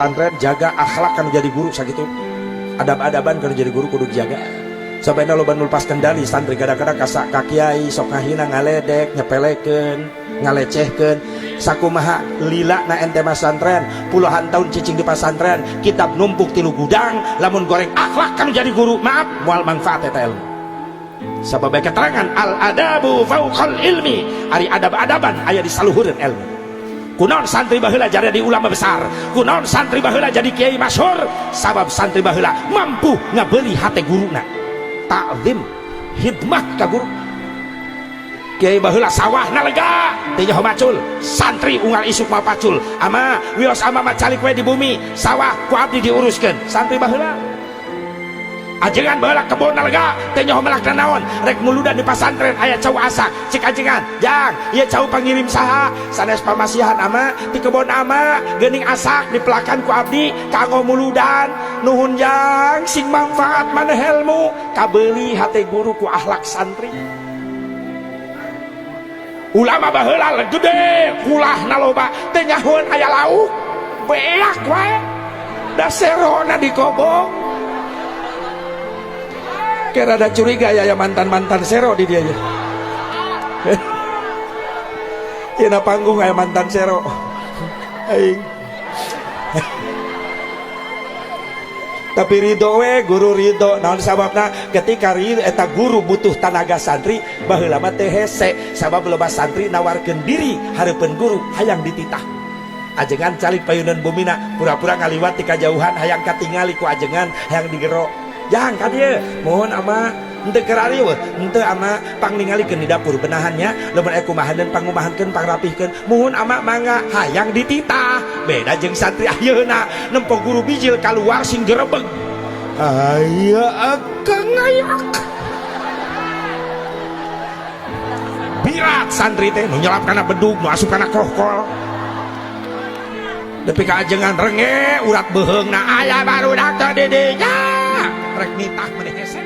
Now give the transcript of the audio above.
Pesantren jaga akhlak kan jadi guru sakitu. Adab-adaban kan jadi guru kudu dijaga. Sampai loba nu lepas kendali santri kadang-kadang kasak ka kiai sok ngahina, ngaledek, nyepelekeun, ngalecehkeun. Sakumaha lila na ente masantren, puluhan tahun cicing di pasantren, kitab numpuk 3 gudang, lamun goreng akhlak kan jadi guru, maaf, moal manfaat eta ilmu. Sabab keterangan al adabu fauqal ilmi, ari adab-adaban aya di saluhureun ilmu. Kunaon santri baheula jadi ulama besar, kunaon santri baheula jadi kiai masyhur, sabab santri baheula mampu ngabeuli hate guruna. Ta'zim, hidmah ka guru. Kiai baheula sawahna lega, teu nyaho macul, santri unggal isuk mah pacul. Ama wios ama mah calik we di bumi, sawah ku abdi diuruskeun. Santri baheula ajengan baheula kebon lega, teu nyaho melak naon, rek muludan di pasantren aya cau asak, cek ajengan, jang, ieu cau pangirim saha, sanes pamasihan ama, di kebon ama, geuning asak dipelakan ku abdi, kanggo muludan, nuhun jang, sing manfaat maneh ilmu, kabeuli hate guru ku akhlak santri. Ulama baheula gede, kulahna loba, teu nyahoeun aya lauk, beak wae, da serona dikobong. Kira ada curiga ya, ya mantan-mantan sero di dia ya. Ina panggung aya mantan sero. Aing. Tapi ridho we guru ridho. Naon sababna ketika ridho eta guru butuh tanaga santri baheula mah teh hese sabab loba santri nawarkeun diri hareupeun guru hayang dititah. Ajengan calik payunan bumina pura-pura ngaliwat ti kajauhan hayang katingali ku ajengan hayang digero. Jang ka dieu mohon ama henteu keur ariweuh henteu ama pangningalikeun di dapur benahannya lamun aya kumahaneun pangumahankeun pangrapihkeun muhun ama mangga hayang dititah. Beda jeung santri ayeuna nempo guru bijil kaluar sing gerebeg aya akang ayak birat santri teh nu nyelap kana bedug nu asup kana kohkol nepi ka ajengan renge urat beuheungna aya barudak teh di dinya rek nitah maneh hese.